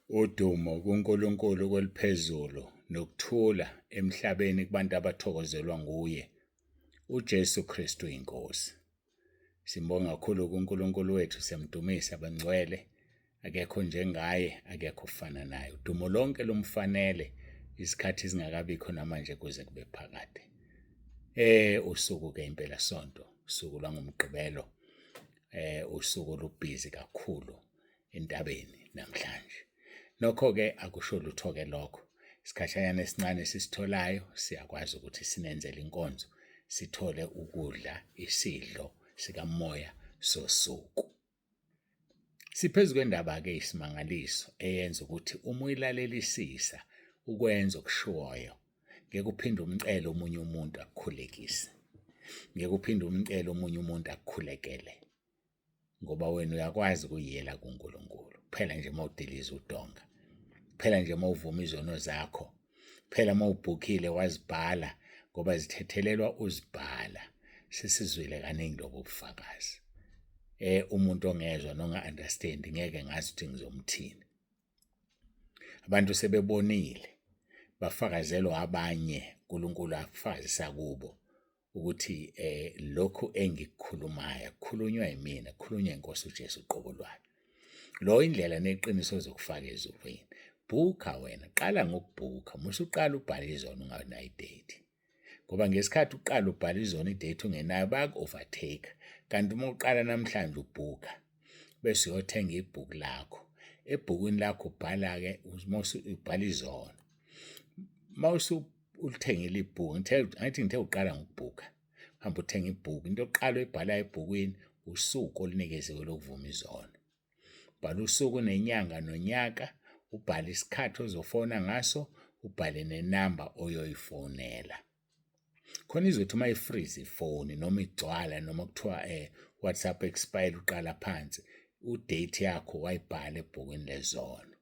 Udumo kuNkulunkulu kweliphezulu nokuthula emhlabeni kubantu abathokozelwa nguye uJesu Kristu iNkosi. Simbonga kakhulu kuNkulunkulu wethu, siyamdumisa bangcwele. Akekho njengaye, akekho ofana naye. Udumo lonke lumfanele isikhathi singakabikho namanje kuze kube phakade. Usuku ke impela sonto, usuku lwangoMgqibelo, usuku olubhizi kakhulu entabeni namhlanje. Nokho-ke akusho lutho-ke lokho. Isikhashanyana esincane esisitholayo siyakwazi ukuthi sinenzele inkonzo, sithole ukudla isidlo sikamoya sosuku. Siphezu kwendaba-ke isimangaliso eyenza ukuthi uma uyilalelisisa ukwenza okushiwoyo ngeke uphinde umcele omunye umuntu akukhulekise, ngeke uphinde umcele omunye umuntu akukhulekele. Ngoba wena uyakwazi ukuyiyela kuNkulunkulu kuphela nje uma udiliza udonga, kuphela nje uma uvuma izono zakho, kuphela uma ubhukhile wazibhala ngoba zithethelelwa uzibhala. Sesizwile kaningi lobo bufakazi. Umuntu ongezwa nonga-understand ngeke ngazi ukuthi ngizomthini. Abantu sebebonile bafakazelwa abanye uNkulunkulu afakazisa kubo ukuthi lokhu engikukhulumayo kukhulunywa yimina, kukhulunywa inkosi uJesu uqobo lwayo. Lo indlela neqiniso ozokufaka ezulwini. Bhukha wena, qala ngokubhukha, musa uqala ubhale izona ungenayo idate. Ngoba ngesikhathi uqala ubhala izona idate ungenayo bayaku-overtake. Kanti uma uqala namhlanje ubhukha bese uyothenga ibhuku lakho. Ebhukwini lakho ubhala-ke uma ubhala izona. Uma ulithengile ibhuku, ngithe angithi ngithe uqala ngokubhukha, uhambe uthenga ibhuku. Into yokuqala oyibhalayo ebhukwini usuku olunikeziwe lokuvuma izono. Ubhala usuku nenyanga nonyaka, ubhale isikhathi ozofona ngaso, ubhale nenamba oyoyifonela. Khona izothi uma ifriza ifoni noma igcwala noma kuthiwa WhatsApp expire uqala phansi, udate yakho wayibhala ebhukwini lezono.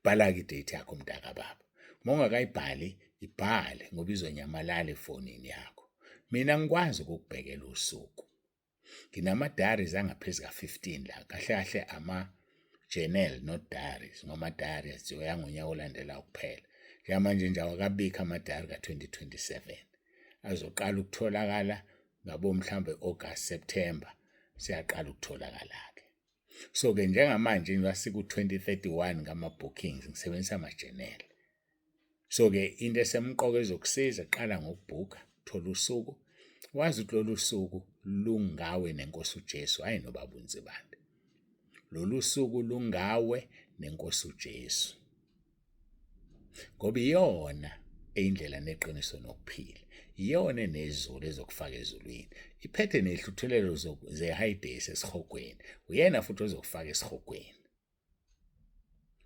Bhala-ke idate yakho mntakababa. Uma ungakayibhali, ibhale ngoba izonyamalala efonini yakho. Mina ngikwazi ukukubhekela usuku. Nginama-diaries angaphezu ka-15 la, kahle kahle ama-journal not diaries, ngoba ama-diaries aziwa ngonyaka olandelayo kuphela. Njengamanje nje awakabikho ama-diary ka-2027. Azoqala ukutholakala ngabo mhlawumbe August, September, seyaqala ukutholakala-ke. So-ke njengamanje njengoba siku-2031 ngama-bookings ngisebenzisa ama-journal. So-ke into esemqoka ezokusiza qala ngokubhukha, thola usuku, wazi ukuthi lolu suku lungawe nenkosi uJesu, hhayi nobaba uNsibande. Lolu suku lungawe nenkosi uJesu. Ngoba iyona eyindlela neqiniso nokuphila, iyona enezulu ezokufaka ezulwini, iphethe nehluthulelo zehayidesi esihogweni, uyena futhi ozokufaka esihogweni.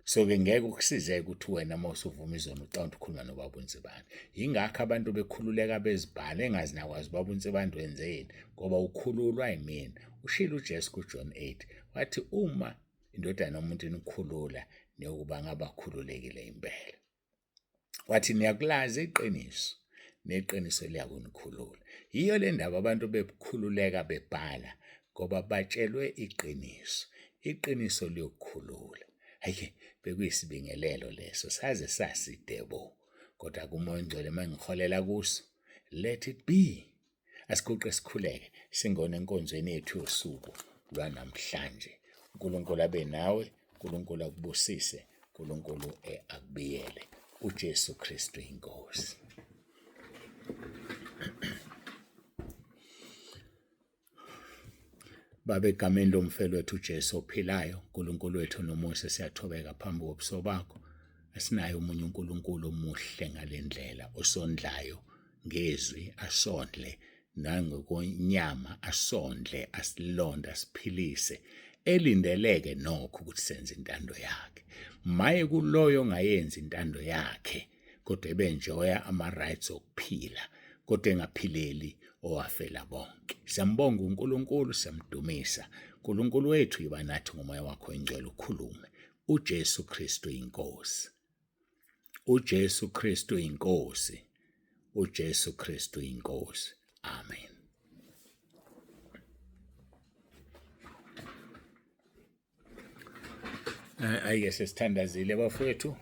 So-ke ngeke ukusizeke ukuthi wena uma usuvuma izono ucabanga ukhuluma nobaba uNsibande. Yingakho abantu bekhululeka bezibhala engazi nakwazi ubaba uNsibande wenzeni ngoba ukhululwa yimina. Ushilo uJesu kuJohn 8 wathi uma indodana yomuntu inikhulula niyokuba ngabakhululekile impela. Wathi niyakulazi iqiniso neqiniso liyakunikhulula. Yiyo le ndaba abantu bekhululeka bebhala ngoba batshelwe iqiniso. Iqiniso liyokukhulula. Hhayi bekuyisibingelelo leso saze saside bo. Kodwa kuMoya oNgcwele uma ngiholela kuso, let it be. Asiguqe sikhuleke singone enkonzweni yethu yosuku lwanamhlanje. uNkulunkulu abe nawe, uNkulunkulu akubusise, uNkulunkulu akubiyele. uJesu Kristu inkosi. Baba, egameni lomfelo wethu uJesu ophilayo, uNkulunkulu wethu nomusa, siyathobeka phambi kobuso bakho. Asinaye omunye uNkulunkulu omuhle ngale ndlela osondlayo ngezwi, asondle nangokwenyama, asondle, asilonde, asiphilise, elindeleke nokho ukuthi senze intando yakhe. Maye kuloyo ongayenzi intando yakhe kodwa ebenjoya ama-rights okuphila kodwa engaphileli owafela bonke. Siyambonga uNkulunkulu, siyamdumisa. uNkulunkulu wethu yiba nathi ngomoya wakho oyingcwele ukhulume. uJesu Kristu inkosi. uJesu Kristu inkosi. uJesu Kristu inkosi. Amen. Ayike sesithandazile bafowethu,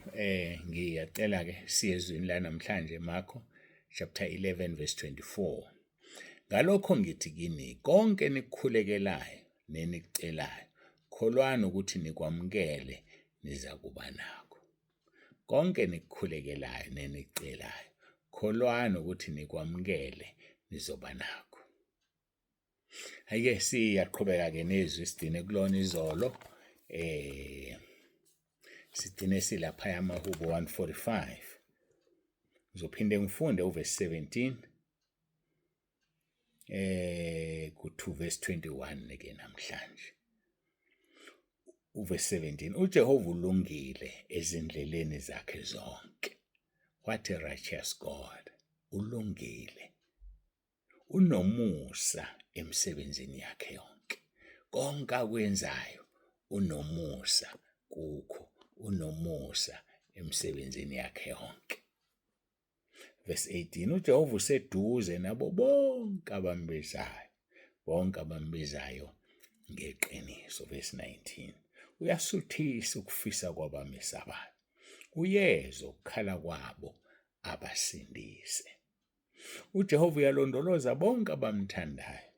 ngiyacela ke siye ezwini la namhlanje, Marko chapter 11 verse 24. Ngalokho ngithi kini, konke enikukhulekelayo nenikucelayo, kholwani ukuthi nikwamukele, nizakuba nakho. Konke enikukhulekelayo nenikucelayo, kholwani ukuthi nikwamukele, nizoba nakho. Hhayi-ke siyaqhubeka-ke nezwi sigcine kulona izolo, sigcine silaphaya amaHubo 145. Ngizophinde ngifunde uvesi 17 ku-2 verse 21 ke namhlanje. Uvesi 17, uJehova ulungile ezindleleni zakhe zonke. What a righteous God. Ulungile. Unomusa emisebenzini yakhe yonke. Konke akwenzayo unomusa kukho, unomusa emisebenzini yakhe yonke. Verse 18, uJehova useduze nabo bonke abambizayo, bonke abambizayo ngeqiniso. Verse 19, uyasuthisa ukufisa kwabamesabayo, uyezwa ukukhala kwabo abasindise. UJehova uyalondoloza bonke abamthandayo,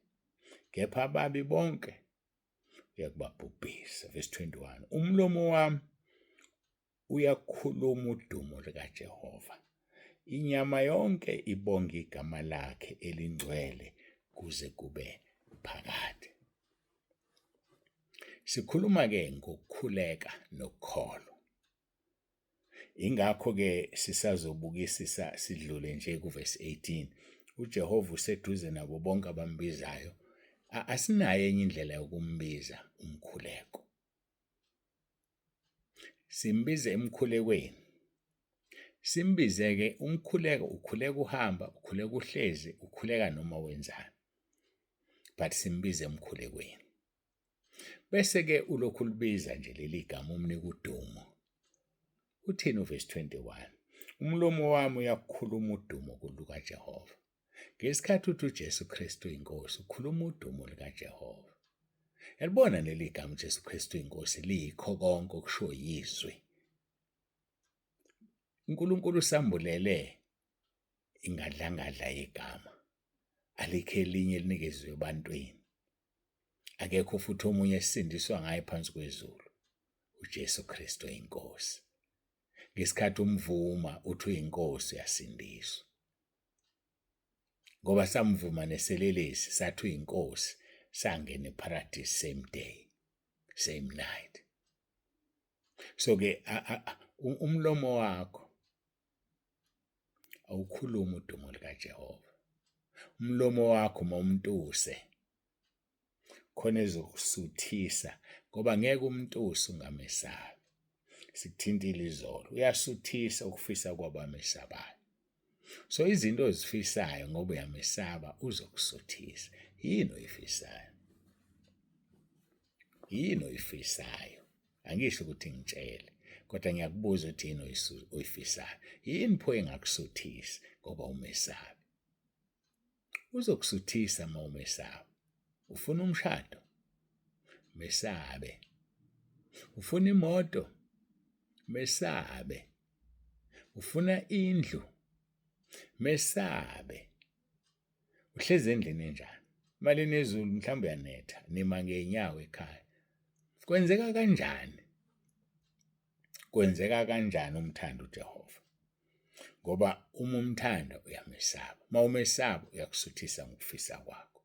kepha ababi bonke uyakubabhubhisa. Verse 21, umlomo wami uyakhuluma udumo likaJehova, inyama yonke ibonga igama lakhe elingcwele kuze kube phakade. Sikhuluma-ke ngokukhuleka nokukholwa. Ingakho-ke sisazobukisisa sidlule nje kuvesi 18. UJehova useduze nabo bonke abambizayo. Asinayo enye indlela yokumbiza umkhuleko. Simbize emkhulekweni. Simbize-ke umkhuleko, ukhuleka uhamba, ukhuleka uhlezi, ukhuleka noma wenzani. But simbize emkhulekweni. Bese-ke ulokhu ulibiza nje leli gama umnika udumo. Uthini uvesi 21? Umlomo wami uyakukhuluma udumo lukaJehova. Ngesikhathi uthi uJesu Kristu inkosi, ukhuluma udumo lukaJehova. Yalibona leli gama uJesu Kristu inkosi liyikho konke okushiwo yizwi. uNkulunkulu usambulele ingadlangadla yegama. Alikho elinye elinikezwe ebantwini. Akekho futhi omunye esisindiswa ngaye phansi kwezulu, uJesu Kristu inkosi. Ngesikhathi umvuma uthi uyinkosi uyasindiswa. Ngoba samvuma neselelesi sathi uyinkosi, sangena eparadise same day, same night. So ke umlomo wakho awukhulumi udumo likaJehova. Umlomo wakho mawumtuse khona ezokusuthisa ngoba ngeke umtuse ungamesabi. Sikuthintile izolo, uyasuthisa ukufisa kwabamesabayo. So izinto ozifisayo ngoba uyamesaba uzokusuthisa. Yini oyifisayo? Yini oyifisayo? Angisho ukuthi ngitshele, kodwa ngiyakubuza ukuthi yini oyifisayo. Yini pho engakusuthisi ngoba umesabi? Uzokusuthisa uma umesaba. Ufuna umshado? Mesabe. Ufuna imoto? Mesabe. Ufuna indlu? Mesabe. Uhlezi endlini enjani? Imali nezulu mhlawumbe uyanetha, nima ngey'nyawo ekhaya. Kwenzeka kanjani? Kwenzeka kanjani umthanda uJehova? Ngoba uma umthanda uyamesaba. Uma umesaba uyakusuthisa ngokufisa kwakho.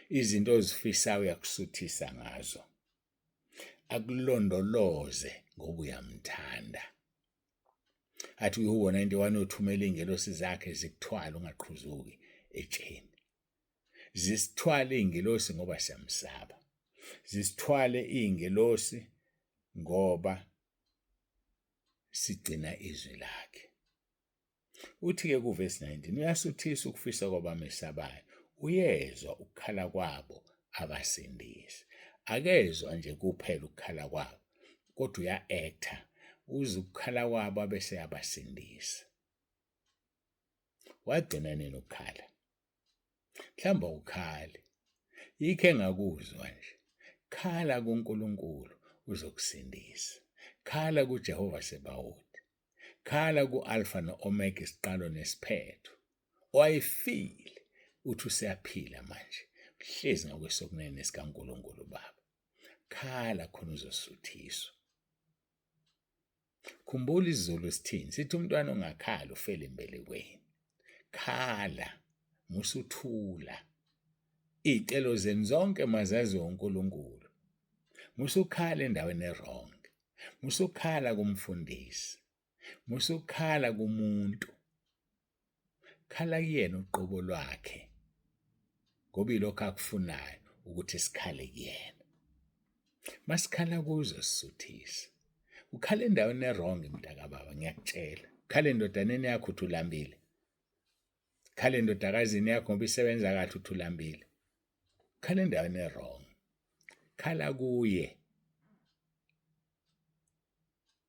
Izinto ozifisayo uyakusuthisa ngazo. Akulondoloze ngoba uyamthanda. Athi uHubo 91 uyothumela iy'ngelosi zakhe zikuthwale ungaqhuzuki etsheni. Zisithwale iy'ngelosi ngoba siyamsaba. Zisithwale iy'ngelosi ngoba sigcina izwi lakhe. Uthi-ke kuvesi 19, uyasuthisa ukufisa kwabamesabayo, uyezwa ukukhala kwabo abasindise. Akezwa nje kuphela ukukhala kwabo, kodwa uya-act-a, uzwa ukukhala kwabo abese eyabasindisa. Wagcina nini ukukhala? Mhlawumbe awukhali. Yikho engakuzwa nje. Khala kuNkulunkulu, uzokusindisa. Khala kuJehova Sebawoti. Khala ku-Alfa no-Omega, isiqalo nesiphetho. Owayefile uthi useyaphila manje, uhlezi ngakwesokunene sikaNkulunkulu Baba. Khala khona uzosuthiswa. Khumbula isiZulu sithini? Sithi umntwana ongakhali ufela embelekweni. Khala, musuthula. Iy'celo zenu zonke mazaziwe uNkulunkulu. Musukhala endaweni e-wrong. Musukhala kumfundisi. Musukhala kumuntu. Khala kuyena uqobo lwakhe ngoba ilokho akufunayo ukuthi sikhale kuyena. Masikhala kuzo sisuthisa. Ukhala endaweni e-wrong mntakababa ngiyakutshela. Ukhala endodaneni yakho uthi ulambile. Khala endodakazini yakho ngoba isebenza kahle uthi ulambile. Khala endaweni e-wrong. Khala kuye.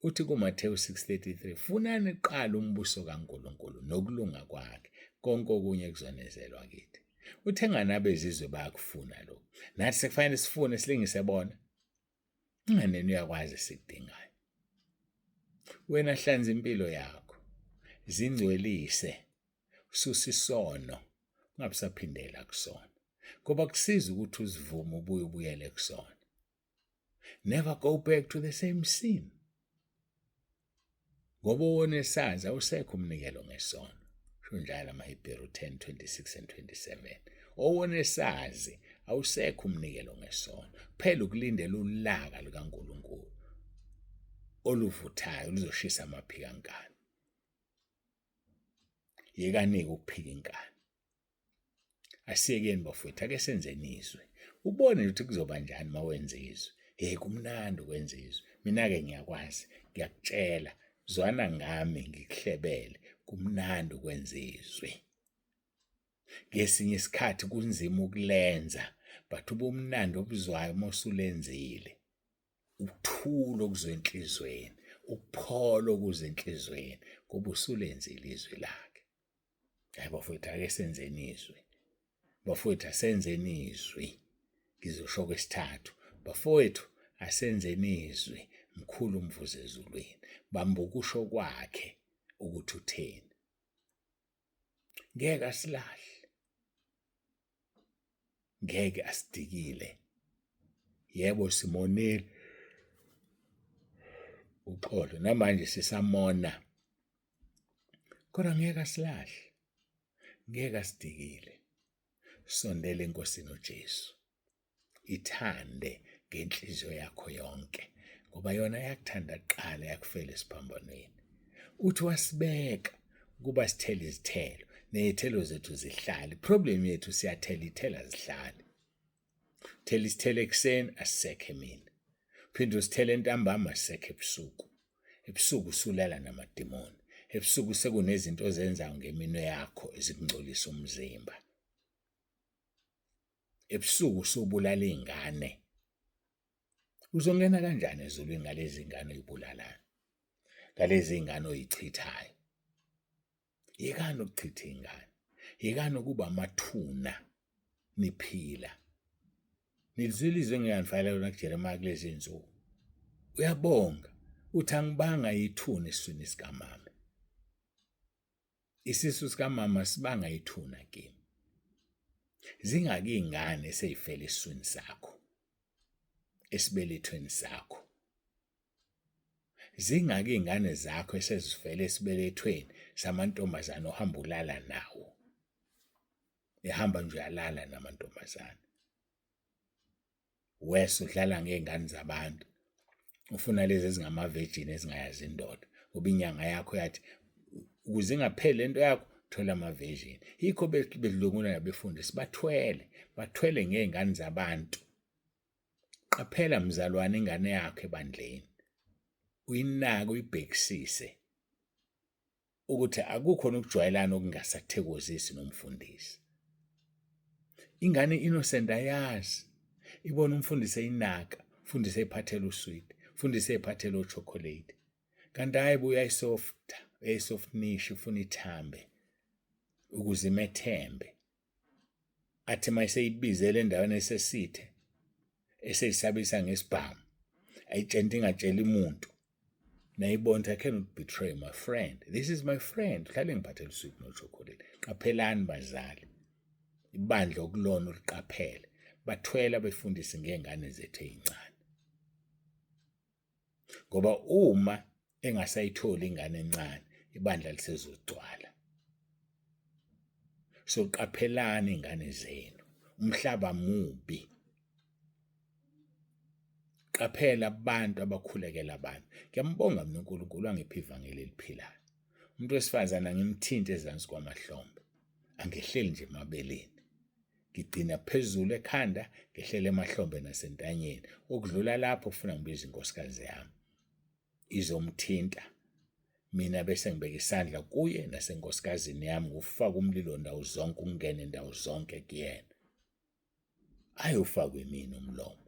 Uthi kuMathewu 6:33, funani kuqala umbuso kaNkulunkulu nokulunga kwakhe, konke okunye kuzonezelwa kithi. Uthe ngani abezizwe bayakufuna lokhu. Nathi sekufanele sifune silingise bona. Inganeni uyakwazi esikudingayo. Wena hlanza impilo yakho, zingcwelise, susa isono, ungabe usaphindela kusona. Ngoba kusiza ukuthi uzivume ubuye ubuyele kusona. Never go back to the same sin. Ngoba owona esazi awusekho umnikelo ngesono. Sho njalo amaHebheru 10 26 and 27. Owona esazi awusekho umnikelo ngesono. Kuphela ukulindela ulaka lukaNkulunkulu oluvuthayo luzoshisa amaphikankani. Yekani-ke ukuphika inkani. Asiyekeni bafowethu, ake senzeni izwi. Ubone ukuthi kuzoba njani uma wenza izwi. Hey, kumnandi ukwenza izwi. Mina-ke ngiyakwazi, ngiyakutshela, zwana ngami ngikuhlebele, kumnandi ukwenza izwi. Ngesinye isikhathi kunzima ukulenza, but ubumnandi obuzwayo uma usulenzile, ukuthula okuzwa enhlizweni, ukuphola okuzwa enhlizweni, ngoba usulenzile izwi lakhe. Hayi bafowethu, ake senzeni izwi. Bafowethu, asenzeni izwi. Ngizosho kwesithathu. Bafowethu, asenzeni izwi. Mkhulu umvuzo ezulwini. Bamba ukusho kwakhe ukuthi utheni. Ngeke asilahle. Ngeke asidikile. Yebo simonile. Uxolo namanje sisamona. Kodwa ngeke asilahle, ngeke asidikile. Sondela eNkosini uJesu. Ithande ngenhliziyo yakho yonke ngoba yona yakuthanda kuqala yakufela esiphambanweni. Uthi wasibeka ukuba sithele izithelo ney'thelo zethu zihlale. Problem yethu siyathela iy'thelo azihlali. Thela isithelo ekuseni asisekho emini. Phinde usithele ntambama asisekho ebusuku. Ebusuku usulala namadimoni. Ebusuku sekunezinto ozenzayo ngeminwe yakho ezikungcolisa umzimba. Ebusuku usubulala iy'ngane. Uzongena kanjani ezulwini ngalezi ngane oyibulalayo? Ngalezi ngane oyichithayo? Yekani ukuchitha iy'ngane. Yekani ukuba amathuna niphila. Nilizwile izwi engiyanifakela lona kuJeremiya kulezi zinsuku. Uyabonga uthi angibanga ithuna esiswini sikamama. Isisu sikamama sibanga ithuna kimi. Zingaki iy'ngane esey'fele esiswini sakho, esibelethweni sakho? Zingaki iy'ngane zakho esezifele esibelethweni samantombazane ohamba ulala nawo? Ehamba nje uyalala namantombazane. Worse udlala ngey'ngane zabantu. Ufuna lezi ezingama-virgin ezingayazi indoda ngoba inyanga yakho yathi ukuze ingapheli lento yakho thola ama-virgin. Yikho bedlwengula nabefundisi bathwele, bathwele ngey'ngane zabantu. Qaphela mzalwane ingane yakho ebandleni. Uyinake uyibhekisise ukuthi akukho nokujwayelana okungasathokozisi nomfundisi. Ingane innocent ayazi. Ibona umfundisi eyinaka, umfundisi eyiphathela uswidi, umfundisi eyiphathela o-chocolate. Kanti hhayi bo uyayisofta, uyayisoftnisha ufuna ithambe ukuze imethembe. Athi uma eseyibizela endaweni esesithe, eseyisabisa ngesibhamu. Ayitshente ingatsheli muntu. Nayibona ukuthi I cannot betray my friend. This is my friend. Hlale ngiphathele uswidi nochocolate. Qaphelani bazali. Ibandla okulona uliqaphele. Bathwele abefundisi ngey'ngane zethu ey'ncane. Ngoba uma engasayitholi ingane encane, ibandla lisezogcwala. So qaphelani ingane zenu. Umhlaba mubi. Qaphela abantu abakhulekela abantu. Ngiyambonga mina uNkulunkulu wangipha ivangeli eliphilayo. Umuntu wesifazane angimthinte ezansi kwamahlombe. Angehleli nje emabeleni. Ngigcina phezulu ekhanda, ngehlele emahlombe nasentanyeni. Okudlula lapho kufuna ngibize inkosikazi yami. Izomthinta. Mina bese ngibeka isandla kuye nasenkosikazini yami ngufaka umlilo ndawo zonke ungene ndawo zonke kuyena. Ayofakwa imina umlomo.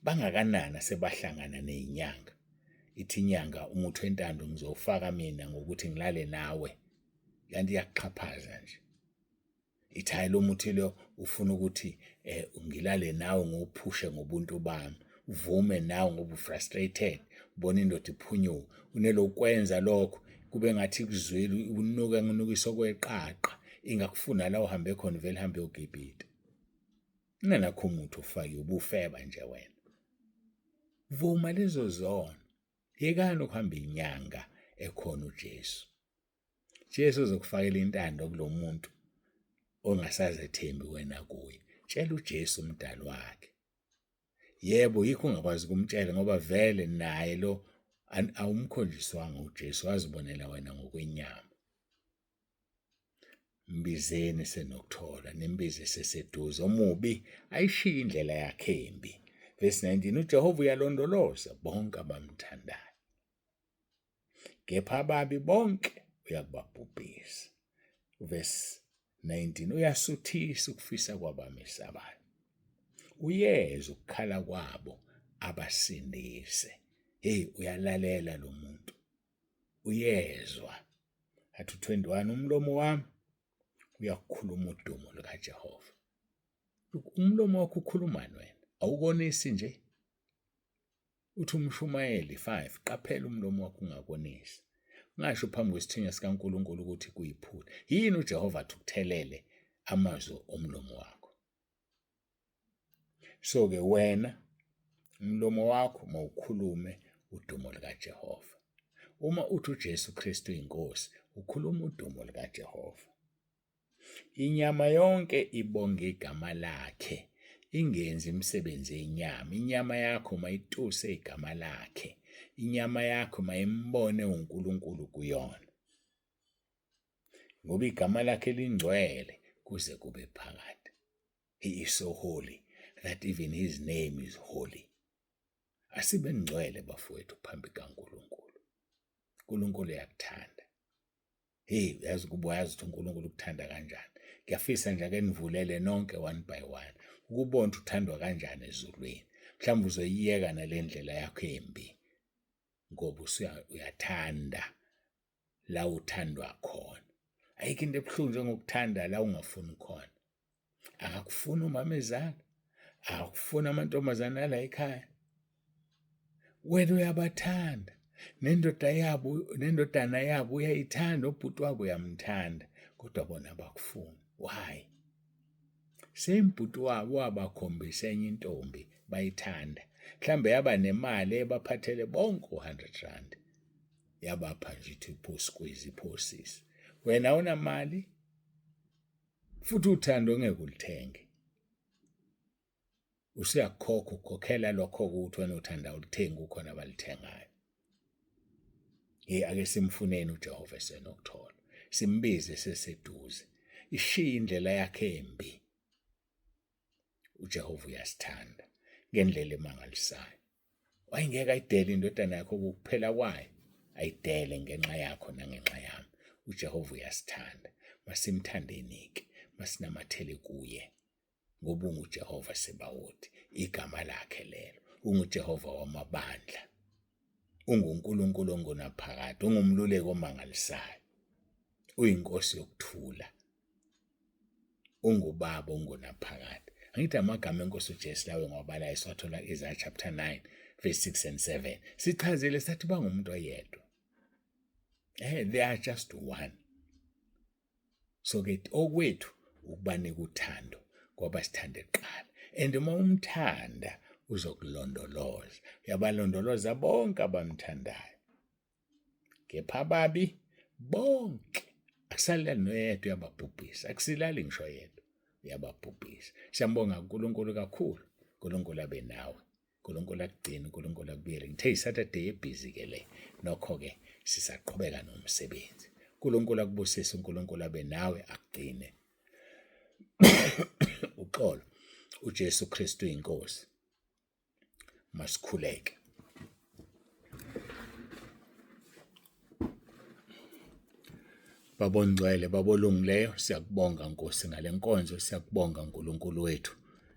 Bangakanani asebahlangana nezinyanga. Ithi inyanga umuthi wentando ngizowufaka mina ngokuthi ngilale nawe. Kanti iyakuxhaphaza nje. Ithi hhayi lo muthi lo ufuna ukuthi ngilale nawe ngiwuphushe ngobuntu bami. Uvume nawe ngoba u-frustrated, ubona indoda iphunyuka. Unelokwenza lokho kube ngathi kuzwile unuka ngunukisa okweqaqa. Ingakufuna la uhambe khona vele uhambe uyogibhida. Ungenakho umuthi ofakiwe ubufeba nje wena. Vuma lezo zono. Yekani ukuhamba inyanga ekhona uJesu. Jesu uzokufakela intando kulomuntu ongasazethembi wena kuye. Tshela uJesu umdali wakhe. Yebo, yikho ungakwazi ukumtshela ngoba vele naye lo awumkhonjiswanga uJesu, wazibonela wena ngokwenyama. Mbizeni senokuthola, nimbize seseduze. Omubi ayishiye indlela yakhe embi. Verse 19, uJehova uyalondoloza bonke abamthandayo, kepha ababi bonke uyakubabhubhisa. Verse 19, uyasuthisa ukufisa kwabamesabayo, uyezwa ukukhala kwabo abasindise. Hey, uyalalela lo muntu, uyezwa. Athi 21, umlomo wami uyakukhuluma udumo lukaJehova. Umlomo wakho ukhulumani wena? Awukonisi nje? Uthi umshumayeli 5, qaphela umlomo wakho ungakonisi. Ungasho phambi kwesithunywa sikaNkulunkulu ukuthi kuyiphutha. Yini uJehova athukuthelele amazwi omlomo wakho? So-ke wena umlomo wakho mawukhulume udumo lukaJehova. Uma uthi uJesu Kristu inkosi, ukhuluma udumo lukaJehova. Inyama yonke ibonga igama lakhe, ingenzi imisebenzi yenyama. Inyama yakho mayituse igama lakhe. Inyama yakho mayimbone uNkulunkulu kuyona. Ngoba igama lakhe lingcwele kuze kube phakade. He is so holy that even his name is holy. Asibe ngcwele bafowethu phambi kaNkulunkulu. uNkulunkulu uyakuthanda. Hey, uyazi ukuba uyazi ukuthi uNkulunkulu ukuthanda kanjani. Ngiyafisa nje ake nivulele nonke one by one ukubona ukuthi uthandwa kanjani ezulwini. Mhlawumbe uzoyiyeka nale ndlela yakho embi ngoba uyathanda la uthandwa khona. Ayikho into ebuhlungu njengokuthanda la ungafuni khona. Akakufuni umamezala, akakufuni amantombazane ala ekhaya. Wena uyabathanda nendoda yabo, nendodana yabo uyayithanda, ubhuti wabo uyamthanda, kodwa bona abakufuni. Why? Same bhuti wabo wabakhombisa enye intombi bayithanda, mhlambe yaba nemali ebaphathele bonke u-100 rand, yabapha nje ithi pho squeeze pho sisi, wena awunamali futhi uthando ngeke ulithenge. Usuyakukhokha, ukhokhela lokho ukuthi wena uthanda ulithengi, kukhona abalithengayo. Hey, ake simfuneni uJehova esenokuthola, simbize seseduze, ishiye indlela yakhe embi. uJehova uyasithanda ngendlela emangalisayo. Wayengeke ayidele indodana yakho kuphela kwayo, ayidele ngenxa yakho nangenxa yami. uJehova uyasithanda, masimthandeni-ke, masinamathele kuye, ngoba unguJehova Sebawoti, igama lakhe lelo, unguJehova wamabandla, unguNkulunkulu ongunaphakade, ungumluleki omangalisayo, uyinkosi yokuthula, ungubaba ongunaphakade. Angithi amagama enkosi uJesu lawo ngiwabalayo siwathola Isaiah chapter 9 verse 6 and 7. Sichazile sathi bangumuntu oyedwa. They are just one. So ke okwethu ukubanika uthando ngoba sithande kuqala. And uma umthanda uzokulondoloza. Uyabalondoloza bonke abamthandayo. Kepha ababi bonke akusalali noyedwa uyababhubhisa, akusilali ngisho yedwa uyababhubhisa. Siyambonga uNkulunkulu kakhulu. uNkulunkulu abe nawe. uNkulunkulu akugcine, uNkulunkulu akubuyele. Ngithe yiSaturday ebhizi ke le. Nokho ke sisaqhubeka nomsebenzi. uNkulunkulu akubusise, uNkulunkulu abe nawe akugcine. Uxolo. uJesu Kristu inkosi. Masikhuleke. Baba ongcwele, Baba olungileyo, siyakubonga Nkosi ngale nkonzo, siyakubonga Nkulunkulu wethu.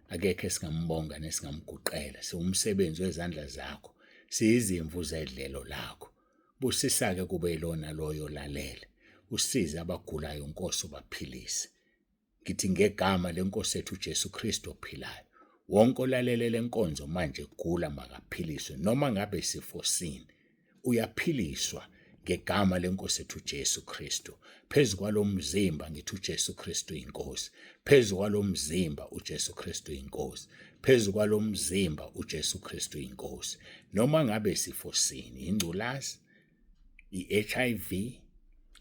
Akekho esingambonga nesingamguqela, siwumsebenzi wezandla zakho, siyizimvu zedlelo lakho. Busisa-ke kube yilona loyo olalele, usize abagulayo Nkosi ubaphilise. Ngithi ngegama lenkosi ethu uJesu Kristu ophilayo, wonke olalele lenkonzo manje gula makaphiliswe noma ngabe sifo sini. Uyaphiliswa ngegama lenkosi ethu uJesu Kristu. Phezu kwalomzimba ngithi uJesu Kristu inkosi. Phezu kwalomzimba uJesu Kristu inkosi. Phezu kwalomzimba uJesu Kristu inkosi. Noma ngabe sifo sini, ingculazi, i-HIV,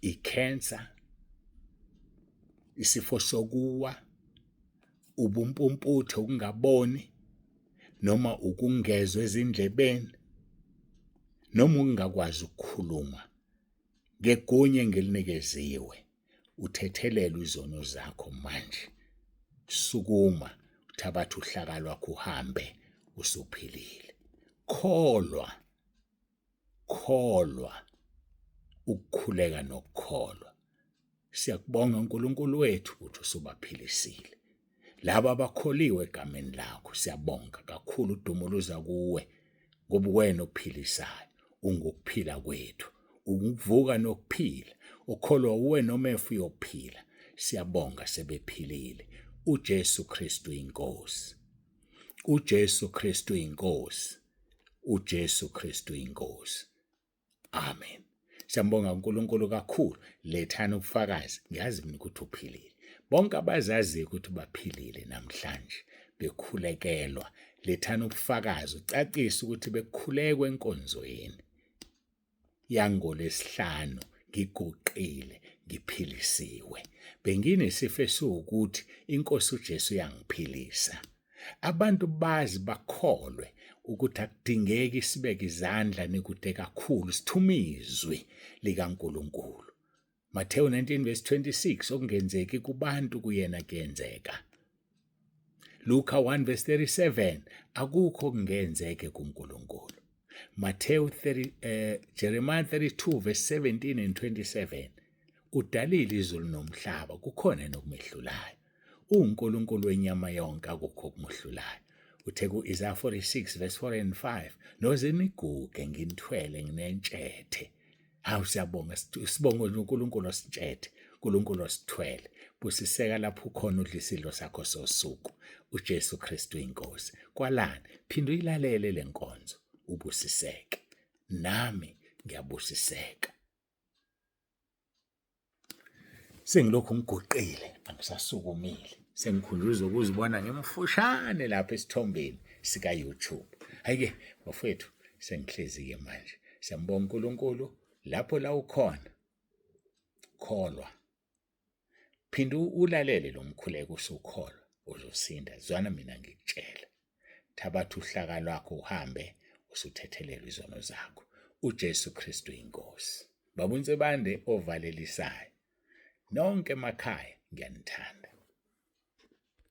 i-cancer, isifo sokuwa, ubumpumputhe, ukungaboni noma ukungezwa ezindlebeni noma ukungakwazi ukukhuluma ngegunya engilinikeziwe uthethelelwe izono zakho manje. Sukuma uthabathe uhlaka lwakho uhambe usuphilile. Kholwa, kholwa, ukukhuleka nokukholwa. Siyakubonga uNkulunkulu wethu ukuthi usubaphilisile laba abakholiwe egameni lakho. Siyabonga kakhulu, udumo luza kuwe ngoba wena ophilisayo, ungukuphila kwethu, ungukuvuka nokuphila. Ukholwa uwe noma efa uyophila. Siyabonga sebephilile. uJesu Kristu inkosi, uJesu Kristu inkosi, uJesu Kristu inkosi. Amen. Siyambonga uNkulunkulu kakhulu. Lethani ubufakazi. Ngiyazi mina ukuthi uphilile. Bonke abazaziyo ukuthi baphilile namhlanje bekhulekelwa. Lethani ubufakazi ucacise ukuthi bekukhulekwe enkonzweni yangolesihlanu ngiguqile ngiphilisiwe. Benginesifo esiwukuthi inkosi uJesu yangiphilisa. Abantu bazi bakholwe ukuthi akudingeki sibeke izandla nikude kakhulu, sithume izwi likaNkulunkulu. Matthew 19 verse 26, okungenzeki kubantu kuyena kuyenzeka. Luka 1 verse 37, akukho okungenzeke kuNkulunkulu. Matthew 30, Jeremiah 32 verse 17 and 27, udalile izulu nomhlaba, kukhona nokumehlulayo. UNkulunkulu wenyama yonke, akukho okumuhlulayo. Uthe ku-Isaiah 46 verse 4 and 5, noze niguge nginithwele nginentshethe. Hawu, siyabonga, sibonga uNkulunkulu ositshethe, uNkulunkulu osithwele. Busiseka lapho ukhona udla isidlo sakho sosuku. uJesu Kristu inkosi. Kwalana, phinda uyilalele le nkonzo, ubusiseke. Nami ngiyabusiseka. Sengilokhu ngiguqile, angisasukumile. Sengikhunjuzwa ukuzibona ngimfushane lapha esithombeni sika-YouTube. Hhayi-ke bafowethu, sengihlezi-ke manje. Siyambonga uNkulunkulu lapho la ukhona. Kholwa. Phinda ulalele lo mkhuleko usukholwa uzosinda. Zwana mina ngikutshela. Thabatha uhlaka lwakho uhambe usuthethelelwa izono zakho. uJesu Kristu inkosi. Baba uNsibande ovalelisayo. Nonke emakhaya ngiyanithanda.